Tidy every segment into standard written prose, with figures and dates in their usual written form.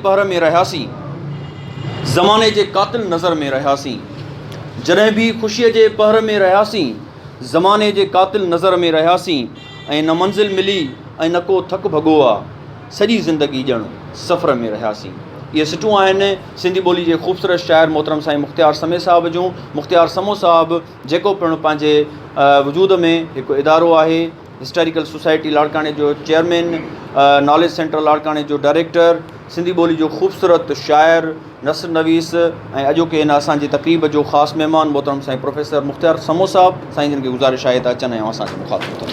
پهر ۾ رهياسين، زماني جي قاتل نظر ۾ رهياسين. جڏهن به خوشيء جي پهر ۾ رهياسين، زماني جي قاتل نظر ۾ رهياسين ۽ نه منزل ملي ۽ نه ڪو ٿڪ ڀڳو آ، سڄي زندگي ڄڻ سفر ۾ رهياسين. اهي سٽون آهن سنڌي ٻولي جي خوبصورت شاعر محترم سائين مختيار سمي صاحب جون. مختيار سمو صاحب جيڪو پڻ پنهنجي وجود ۾ هڪ ادارو آهي. هسٽاريڪل سوسائٽي لاڙڪاڻي جو چيئرمين، ناليج سينٽر لاڙڪاڻي جو ڊائريڪٽر، سنڌي ٻولي جو خوبصورت شاعر، نثر نويس ۽ اڄوڪي هن اسان جي تقريب جو خاص مهمان محترم سائين پروفيسر مختيار سمون صاحب سائين جن کي گذارش آهي ته اچن ۽ اسان کي مخاطب ٿين.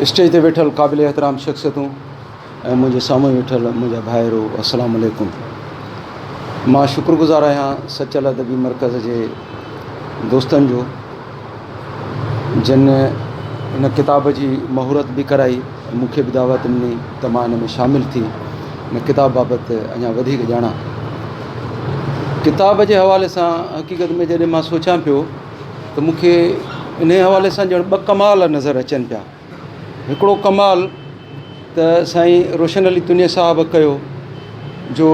اسٽيج تي ويٺل قابل احترام شخصيتون ۽ منهنجي سامهون ويٺل منهنجا ڀائرو السلام عليڪم مان شڪر گذار آهيان سچل ادبي مرڪز جي دوستن جو جن هن ڪتاب جي مهورت به ڪرائي مون کي به دعوت ڏني ته مان ان ۾ شامل ٿي هن ڪتاب بابت اڃا وڌيڪ ڄاڻان ڪتاب جي حوالي سان حقيقت ۾ جڏهن مان سوچان پيو ته مون کي ان حوالي سان ڄڻ ٻه ڪمال نظر اچن پيا هڪڙو ڪمال ته سائين روشن علي تنيي صاحب ڪيو جو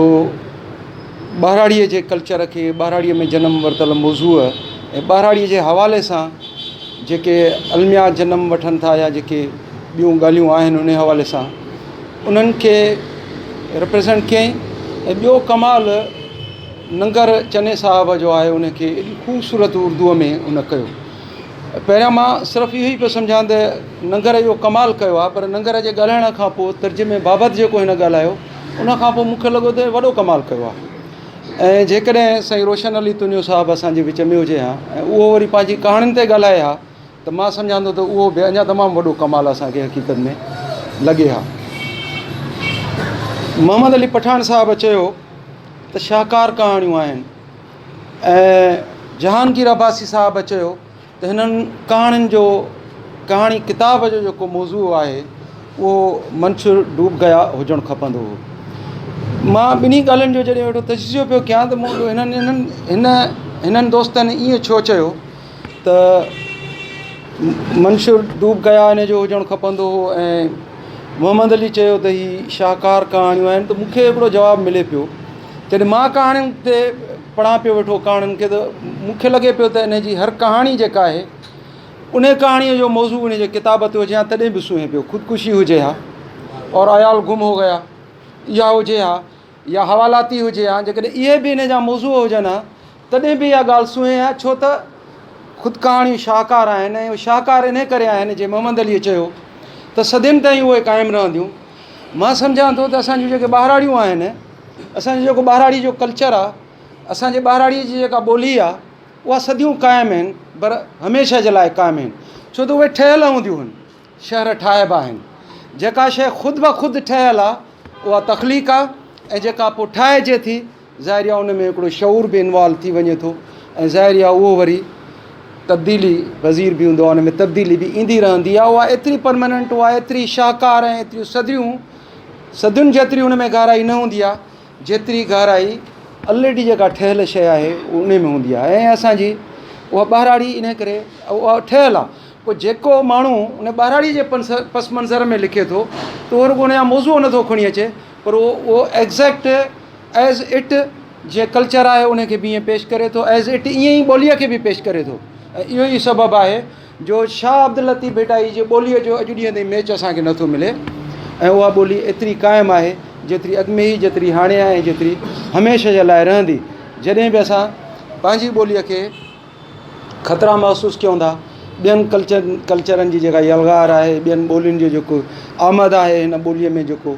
ٻهراڙيء جي ڪلچر کي ٻهراڙيء ۾ جنم ورتل موضوع ۽ ٻهراڙيء جي حوالي سان جيڪي الميا جنم وٺن ٿا يا جيڪي ٻيون ڳالهيون آهن ان حوالي سان انهن کي رپريزنٽ ڪيائين ۽ ٻيو ڪمال ننگر چني صاحب جو آهي ان کي ايڏي خوبصورت اردوء ۾ ان ڪيو. پهريان مان صرف اهو ئي پيو سمجهان ته ننگر اهو ڪمال ڪيو آهي پر ننگر جي ڳالهائڻ کان پوء ترجمي بابت جيڪو هن ڳالهايو ان کان پوء مون کي لڳو ته وڏو ڪمال ڪيو آهي ۽ جيڪڏهن سائين روشن علي تنيو صاحب اسان جي وچ ۾ هجي ها ۽ اهو وري پنهنجي ڪهاڻين تي ڳالهائي ها ته مان سمجهان ٿو ته اهو به اڃا تمام وڏو ڪمال اسان کي حقيقت ۾ لڳي ها. محمد علي پٺاڻ صاحب چيو ته شاهڪار ڪهاڻيون آهن. ۽ جهانگير عباسي صاحب چيو ته هنن ڪهاڻين جو ڪهاڻي ڪتاب جو جيڪو موضوع آهي اهو منڇر ڊوب گيا هجڻ کپندو هو. مان ٻنهي ڳالهين جو جڏهن ويٺو تجزيو پيو ڪيان ته مون هنن هنن هن هنن دوستن ائين ڇو چيو ته منڇر ڊوب گيا ان جو هجڻ کپندو هو ۽ محمد علي چيو ته هي شاهڪار ڪهاڻيون آهن ته مون کي هڪڙو جواب ملي پيو جڏهن مان ڪهاڻين تي پڙهان پيو ويٺو ڪهاڻين کي ته مون کي لڳي پيو ته ان جي هر ڪهاڻي جيڪا آهي ان ڪهاڻيء جو موضوع ان جي ڪتاب تي هجي ها تڏهن به سونهين پيو خودڪشي هجي ها اور عيال گم هو گيا اها هجي ها يا حوالاتي هجي ها جيڪڏهن اهي به ان جا موضوع هجن ها تڏهن به اها ڳالهه سونهين ها ڇو ته خود ڪهاڻيون شاهڪار آهن ۽ شاهڪار انهي ڪري آهن جي محمد عليء چيو ته صدين تائين اهي قائم رهنديون مان سمجهان ٿو ته اسان جون جيڪي ٻهراڙيون آهن اسان جو جيڪو ٻهراڙي جو ڪلچر آهي اسان جي ٻهراڙي جي جيڪا ٻولي آهي اها صديون قائم آهن پر هميشه جي لاء قائم آهن ڇو ته اهي ٺهيل هونديون آهن شهر ٺاهبا آهن جيڪا شيء خود بخود ٺهيل آهي اها تخليق آهي ۽ جيڪا پوء ٺاهجي ٿي ظاهر آهي ان ۾ هڪڙو شعور به انوالو ٿي وڃي ٿو ۽ ظاهر آهي اهو وري تبديلي پذير به هوندو آهي ان ۾ تبديلي به ايندي رهندي آهي اها ايتري پرماننٽ اها ايتري شاهڪار ۽ ايتريون صديون صدين جيتري ان ۾ گهرائي نه هوندي آهي جيتري گهرائي الريڊي جيڪا ٺهيل شيء آهي ان ۾ هوندي آهي ۽ اسانجي اها ٻهراڙي ان ڪري اها ٺهيل آهي پوء جيڪو ماڻهو ان ٻهراڙي جي پس منظر ۾ لکي ٿو ته اهو رڳو ان جا موضوع نٿو کڻي اچي پر اهو ايگزيڪٽ ايز it جيئن ڪلچر آهي ان کي به ائين پيش ڪري ٿو ايز it ائين ئي ٻوليء کي به پيش ڪري ٿو ۽ اهو ئي سبب آهي جو شاهه عبداللطيف ڀٽائي جي ٻوليء جو اڄ ڏينهن تائين ميچ اسان کي نٿو ملي ۽ اها ٻولي ايتري قائم آهي جيتري اڳ ۾ هئي جيتري هاڻي آهي ۽ جيتري هميشه جي لاء رهندي جڏهن به اسان پنهنجي ٻوليء کي خطرا محسوس ڪيون ٿا ٻين ڪلچر ڪلچرن جي جيڪا يلغار آهي ٻين ٻولين جو جيڪو آمد آهي هن ٻوليء ۾ جيڪو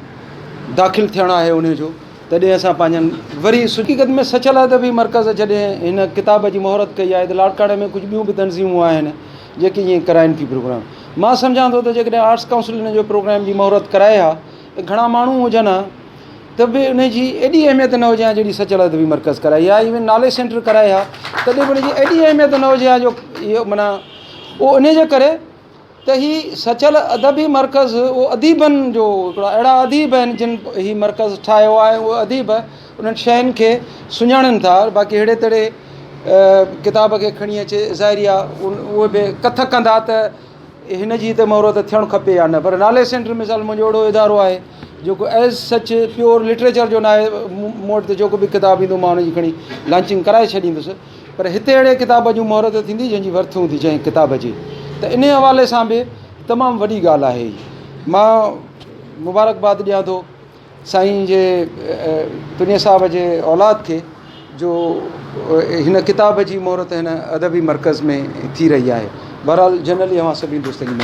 داخل ٿيڻ آهي ان جو تڏهن اسان پنهنجن وري حقيقت ۾ سچل ادبي مرڪز جڏهن هن ڪتاب جي مهورت ڪئي آهي ته لاڙڪاڻي ۾ ڪجهه ٻيون به تنظيمون آهن جيڪي ائين ڪرائين ٿيون پروگرام مان سمجهان ٿو ته جيڪڏهن آرٽس ڪائونسل هن جو پروگرام جي مهورت ڪرائي ها ته گهڻا ماڻهو هجن ها ته به ان جي ايڏي اهميت نه هجي ها جيڏي سچل ادبي مرڪز ڪرائي ها ايون نالي سينٽر ڪرائي ها تڏهن به ان جي ايڏي اهميت نه هجي ها جو اهو معنيٰ اهو ان جي ڪري ته هي سچل ادبي مرڪز اهو اديبن جو هڪڙا اهڙا اديب آهن جن هي مرڪز ٺاهيو آهي اهي اديب انهن شين کي سڃاڻن ٿا باقي اهڙي تهڙي ڪتاب کي کڻي اچي ظاهري آهي اهي به ڪٿ ڪندا ته هن جي هتي مهورت ٿيڻ کپي يا نه پر نالي سينٽر مثال منهنجو اهڙو ادارو آهي جيڪو ايز سچ پيور لٽريچر جو ناهي مون وٽ ته جيڪو به ڪتاب ايندو مان ان جي کڻي لانچنگ ڪرائي ڇڏيندس پر هتي اهڙي ڪتاب جون مهورت ٿيندي جنهن جي ورٿ هوندي جنهن ڪتاب جي ته ان حوالي سان به تمام وڏي ڳالهه آهي مان مبارڪباد ڏيان ٿو سائين جي تنيي صاحب جي اولاد کي جو هن ڪتاب جي مهورت هن ادبي مرڪز ۾ ٿي رهي آهي بهرحال جنرلي اوهان سڀني دوستن جي.